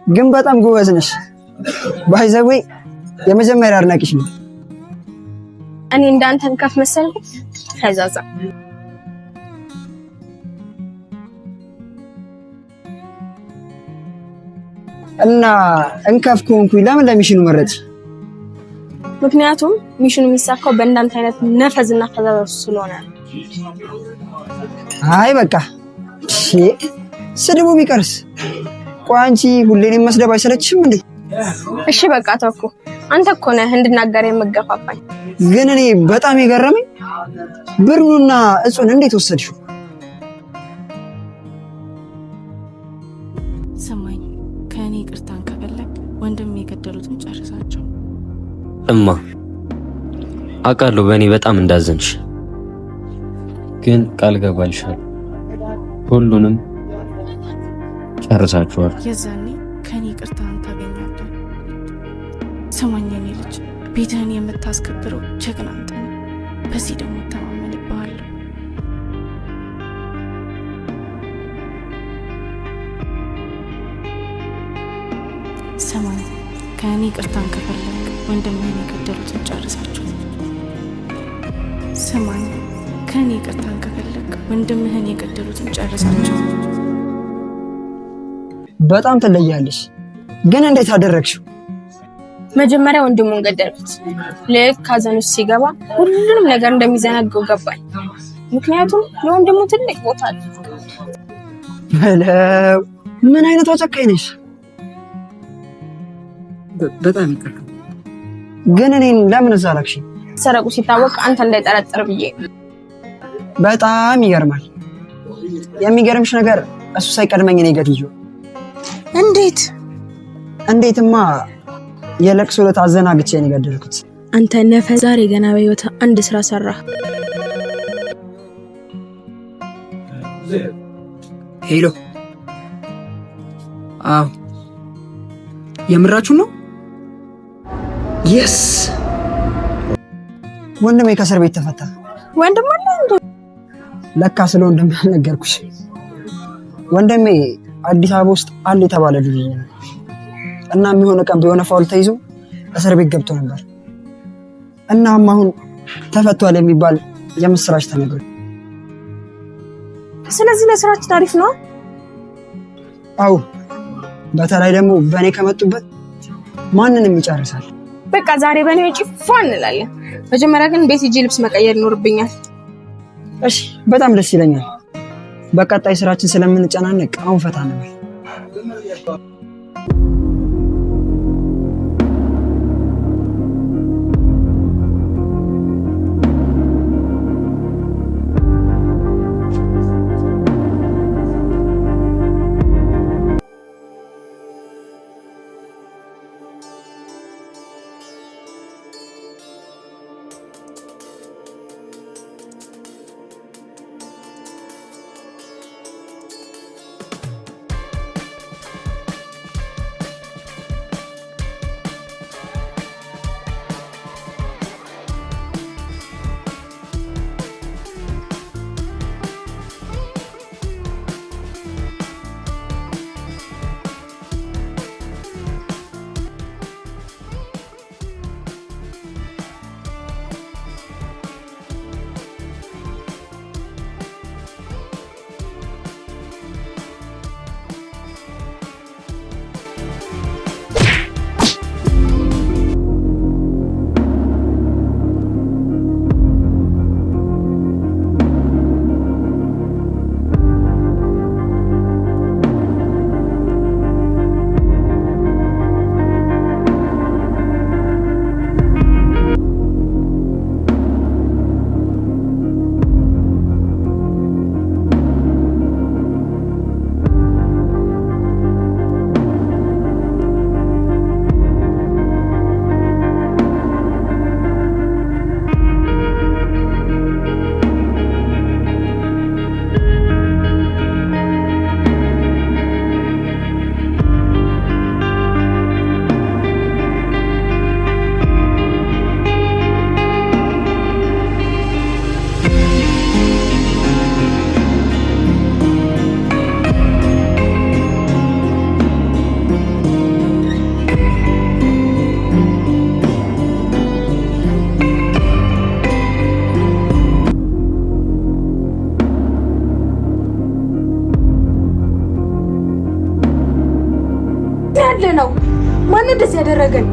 ግን በጣም ጎበዝ ነሽ። By the way የመጀመሪያ አድናቂሽ ነው። እኔ እንዳንተ እንከፍ መሰልኩ? ፈዛዛ። እና እንከፍ ከሆንኩኝ ለምን ለ mission ኑ መረጥሽ? ምክንያቱም mission ኑ የሚሳካው በእንዳንተ አይነት ነፈዝና ፈዛዛ ስለሆነ። አይ በቃ እሺ፣ ስድቡ ቢቀርስ። ቆይ አንቺ ሁሌ እኔን መስደብ አይሰለችሽም እንዴ? እሺ በቃ ተውኩ። አንተ እኮ ነህ እንድናገር የምገፋፋኝ። ግን እኔ በጣም የገረመኝ ብሩንና እጹን እንዴት ወሰድሽው? ስማኝ፣ ከእኔ ይቅርታን ከፈለግ ወንድም የገደሉትን ጨርሳቸው። እማ፣ አውቃለሁ በእኔ በጣም እንዳዘንሽ፣ ግን ቃል ገባልሻለሁ ሁሉንም ጨርሳችኋል። የዛኔ ከእኔ ይቅርታን ታገኛለህ። ስማኝ የኔ ልጅ፣ ቤትህን የምታስከብረው ጀግና አንተ ነህ። በዚህ ደግሞ እተማመንብሃለሁ። ስማኝ፣ ከእኔ ይቅርታን ከፈለግ ወንድምህን የገደሉትን ጨርሳቸው። ስማኝ፣ ከእኔ ይቅርታን ከፈለግ ወንድምህን የገደሉትን ጨርሳቸው። በጣም ትለያለሽ። ግን እንዴት አደረግሽው? መጀመሪያ ወንድሙን ገደሉት። ልክ ሀዘን ውስጥ ሲገባ ሁሉንም ነገር እንደሚዘነገው ገባኝ። ምክንያቱም ለወንድሙ ትልቅ ቦታ አለ። በለው፣ ምን አይነቷ ጨካኝ ነሽ? በጣም ይቅርታ። ግን እኔን ለምን እዛ ላክሽኝ? ሰረቁ ሲታወቅ አንተ እንዳይጠረጥር ብዬ። በጣም ይገርማል። የሚገርምሽ ነገር እሱ ሳይቀድመኝ እኔ ገድዬው። እንዴት? እንዴትማ፣ የለቅሶ ዕለት አዘናግቼ ነው የገደልኩት። አንተ ነፈ፣ ዛሬ ገና በህይወት አንድ ስራ ሰራ። Hello። አዎ፣ የምራችሁ ነው? Yes። ወንድሜ ከእስር ቤት ተፈታ። ወንድም አለ እንዴ? ለካ ስለ ወንድሜ አልነገርኩሽ። ወንድሜ አዲስ አበባ ውስጥ አለ የተባለ ዱርዬ ነው እና የሆነ ቀን በሆነ foul ተይዞ እስር ቤት ገብቶ ነበር። እናም አሁን ተፈቷል የሚባል የምስራች ተነግሮ። ስለዚህ ለስራችን አሪፍ ነው። አው፣ በተለይ ደግሞ በእኔ ከመጡበት ማንንም ይጨርሳል። በቃ ዛሬ በእኔ ወጪ ፏ እንላለን። መጀመሪያ ግን ቤት ሂጄ ልብስ መቀየር ይኖርብኛል። እሺ፣ በጣም ደስ ይለኛል። በቀጣይ ስራችን ስለምንጨናነቅ አሁን ፈታ እንበል። ብለህ ነው? ማን እንደዚህ ያደረገን?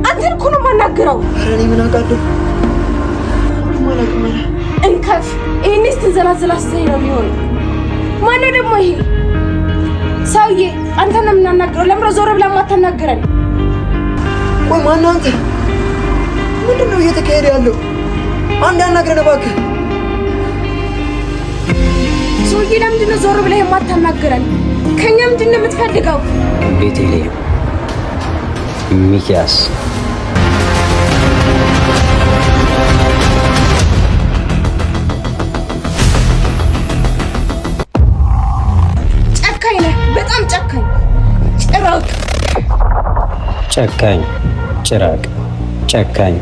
አንተን እኮ ነው የማናግረው። ኧረ እኔ ምን አውቃለሁ? አላውቅም። ኧረ እንከፍ ይሄኔ ስትንዘላዘል አስተኝ ነው የሚሆነው። ማነው ደግሞ ይሄ ሰውዬ? አንተን ነው የምናናግረው። ለምሮ ዞር ብለህ የማታናግረን? ቆይ ማነው አንተ? ምንድን ነው እየተካሄደ ያለው? አንድ አናግረን እባክህ። ሰውዬ ለምንድን ነው ዞር ብለህ የማታናግረን? ከኛ ምንድን ነው የምትፈልገው? ቤተልሔም ሚኪያስ ጨካኝ ነህ፣ በጣም ጨካኝ ጭራቅ። ጨካኝ ጭራቅ፣ ጨካኝ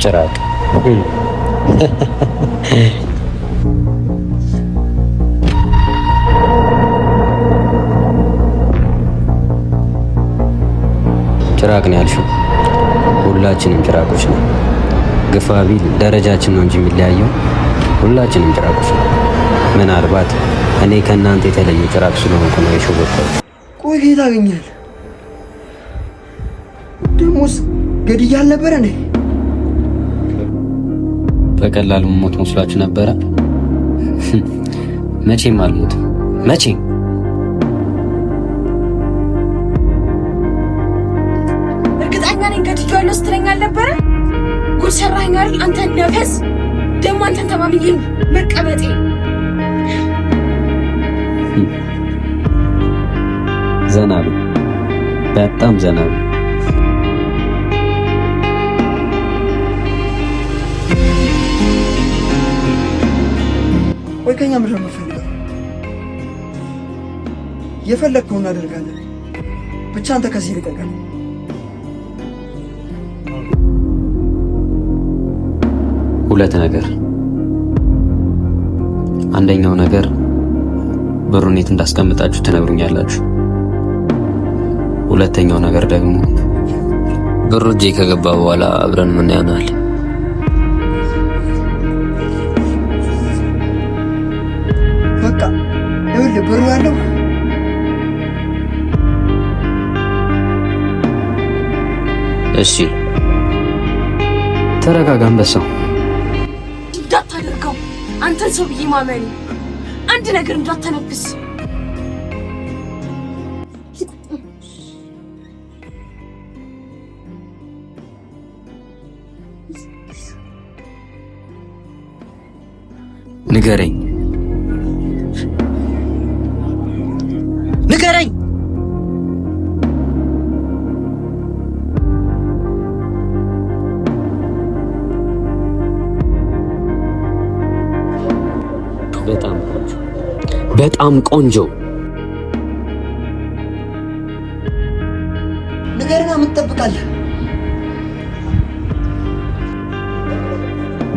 ጭራቅ። ጭራቅ ነው ያልሽው። ሁላችንም ጭራቆች ነን። ግፋ ቢል ደረጃችን ነው እንጂ የሚለያየው ሁላችንም ጭራቆች ነን። ምናልባት እኔ ከእናንተ የተለየ ጭራቅ ስለሆንኩ ነው የሸወድኳችሁ። ቆይ ከየት አገኘሃል? ደሞስ ገድያ አልነበረ እንዴ? በቀላሉ ሞት መስሏችሁ ነበረ? መቼም አልሞትም። መቼም እርግጠኛ ነኝ ገድዬዋለሁ ስትለኝ አልነበረ? ጉድ ሰራኸኝ አይደል? አንተ ነፈስ ደግሞ አንተን ተማምኜ መቀመጤ። ዘና በይ፣ በጣም ዘና በይ። ቆይ ከኛ ምንድን ነው የምትፈልገው? የፈለግከውን እናደርጋለን። ብቻ አንተ ከዚህ ልቀቀን። ሁለት ነገር። አንደኛው ነገር ብሩን የት እንዳስቀምጣችሁ ትነግሩኛላችሁ። ሁለተኛው ነገር ደግሞ ብሩ እጄ ከገባ በኋላ አብረን ምን ያናል። በቃ ይኸውልህ ብሩ ያለው እሺ ተረጋጋ አንበሳው። እንዳታደርገው አንተን ሰው ብዬ ማመኔ። አንድ ነገር እንዳተነፍስ። ንገረኝ፣ ንገረኝ። በጣም ቆንጆ፣ በጣም ቆንጆ። ንገርና ምን ትጠብቃለህ?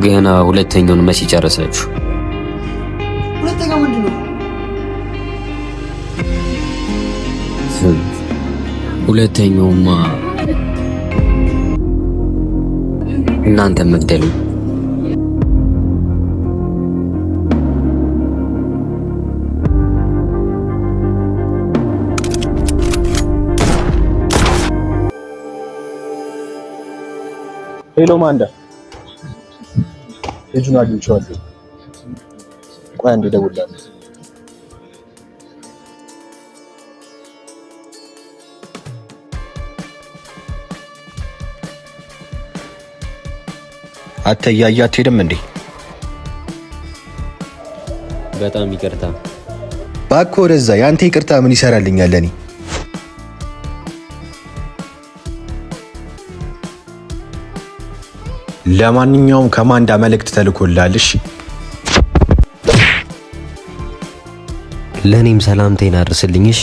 ገና ሁለተኛውን መቼ ጨረሳችሁ? ሁለተኛው ምንድን ነው? ሁለተኛውማ እናንተ መግደሉ። Hello ማንዳ፣ ልጁን አግኝቼዋለሁ። ቆይ አንዴ እደውልልሃለሁ። አንተ እያየህ አትሄድም እንዴ? በጣም ይቅርታ። እባክህ ወደዛ። የአንተ ይቅርታ ምን ይሰራልኛል ለእኔ? ለማንኛውም ከማንዳ መልእክት ተልኮልሃል። እሺ ለእኔም ሰላምታዬን አድርስልኝ። እሺ።